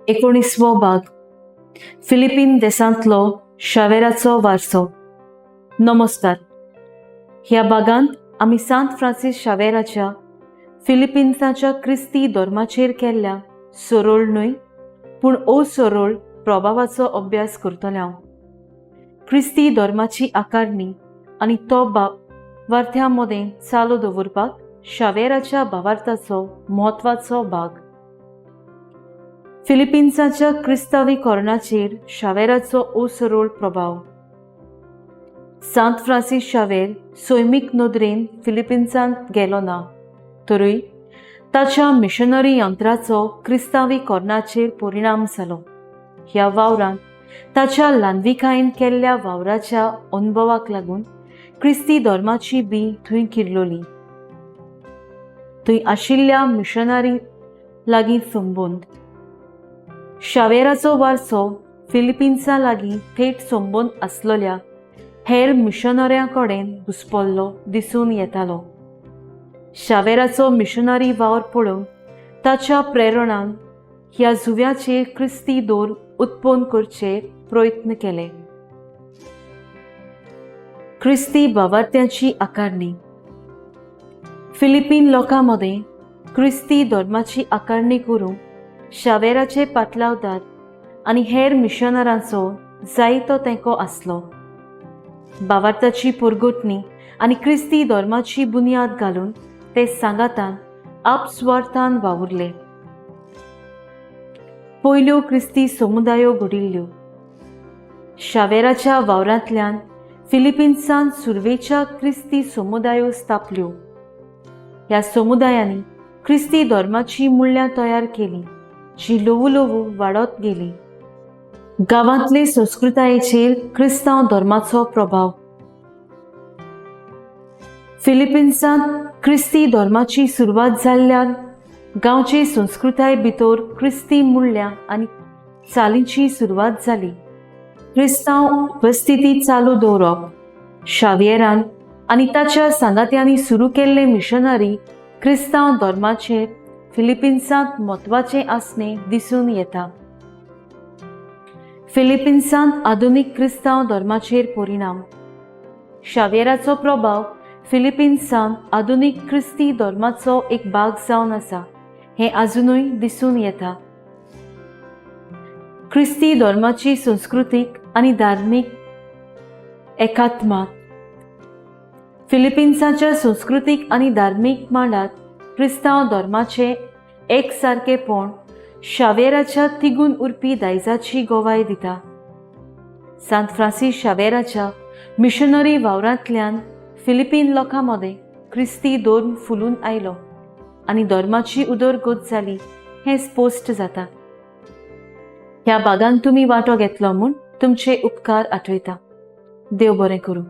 एकोणिसवो भाग. फिलिपीन देसांतलो शावेराचो वारसो. नमस्कार. ह्या भागांत आमी सांत फ्रांसीस शावेराच्या फिलिपिन्साच्या क्रिस्ती धर्माचेर केल्ल्या सरळ न्हय पूण असरळ प्रभावाचो अभ्यास करतले हांव. क्रिस्ती धर्माची आकारणी आनी तो भावार्थ्यां मदें चालू दवरपाक शावेराच्या भावार्थाचो म्हत्वाचो भाग. फिलिपिन्साच्या क्रिस्तांवीकरणाचेर शावेराचो असरळ प्रभाव. सांत फ्रांसीस शावेर सैमीक नदरेन फिलिपिन्सांत गेलो ना, तरूय ताच्या मिशनरी यंत्राचो क्रिस्तांवीकरणाचेर परिणाम जालो. ह्या वावरांत ताच्या ल्हानविकायेन केल्ल्या वावराच्या अनुभवाक लागून क्रिस्ती धर्माची बी थंय किरलोली. थंय आशिल्ल्या मिशनरी लागीं संबंद. शावेराचो वारसो फिलिपिन्सा लागीं थेट संबंद आसलेल्या हेर मिशनऱ्यां कडेन घुस्पल्लो दिसून येतालो. शावेराचो मिशनरी वावर पळोवन ताच्या प्रेरणान ह्या जुंव्याचेर क्रिस्ती धर्म उत्पन्न करचे प्रयत्न केले. क्रिस्ती भावार्थ्यांची आकारणी. फिलिपीन लोकां मदें क्रिस्ती धर्माची आकारणी करूंक शावेराचे पाटलावदार आनी हेर मिशनरांचो जायतो तेंको आसलो. भावार्थाची पुरगुटणी आनी क्रिस्ती धर्माची बुन्याद घालून ते सांगातान आपस्वार्थान वावुरले. पयल्यो क्रिस्ती समुदायो घडिल्ल्यो. शावेराच्या वावरांतल्यान फिलिपिन्सान सुरवेच्या क्रिस्ती समुदायो स्थापल्यो. ह्या समुदायांनी क्रिस्ती धर्माची मुल्यां तयार केलीं, जी ल्हवू ल्हवू वाडत गेली. गांवांतले संस्कृतायेचेर क्रिस्तांव धर्माचो प्रभाव. फिलिपिन्सांत क्रिस्ती धर्माची सुरवात जाल्ल्यान गांवचे संस्कृताये भितर क्रिस्ती मुल्यां आनी चालींची सुरवात जाली. क्रिस्तांव उपस्थिती चालू दवरप शावियेरान आनी ताच्या सांगात्यांनी सुरू केल्ले मिशनरी क्रिस्तांव धर्माचेर फिलिपिन्सांत म्हत्वाचें आसणें दिसून येता. फिलिपिन्सांत आधुनीक क्रिस्तांव धर्माचेर परिणाम. शावियेराचो प्रभाव फिलिपिन्सांत आधुनीक क्रिस्ती धर्माचो एक भाग जावन आसा हें आजुनूय दिसून येता. क्रिस्ती धर्माची संस्कृतीक आनी धार्मीक एकात्मा. फिलिपिन्साच्या संस्कृतीक आनी धार्मीक मांडात क्रिस्तांव धर्माचें एकसारकेपण शावेराच्या तिगून उरपी दायजाची गवाय दिता. सांत फ्रांसीस शावेराच्या मिशनरी वावरांतल्यान फिलिपीन लोकां मदें क्रिस्ती धर्म फुलून आयलो आनी धर्माची उदरगत जाली हें स्पश्ट जाता. ह्या भागान तुमी वांटो घेतलो म्हूण तुमचे उपकार आठयता. देव बरें करूं.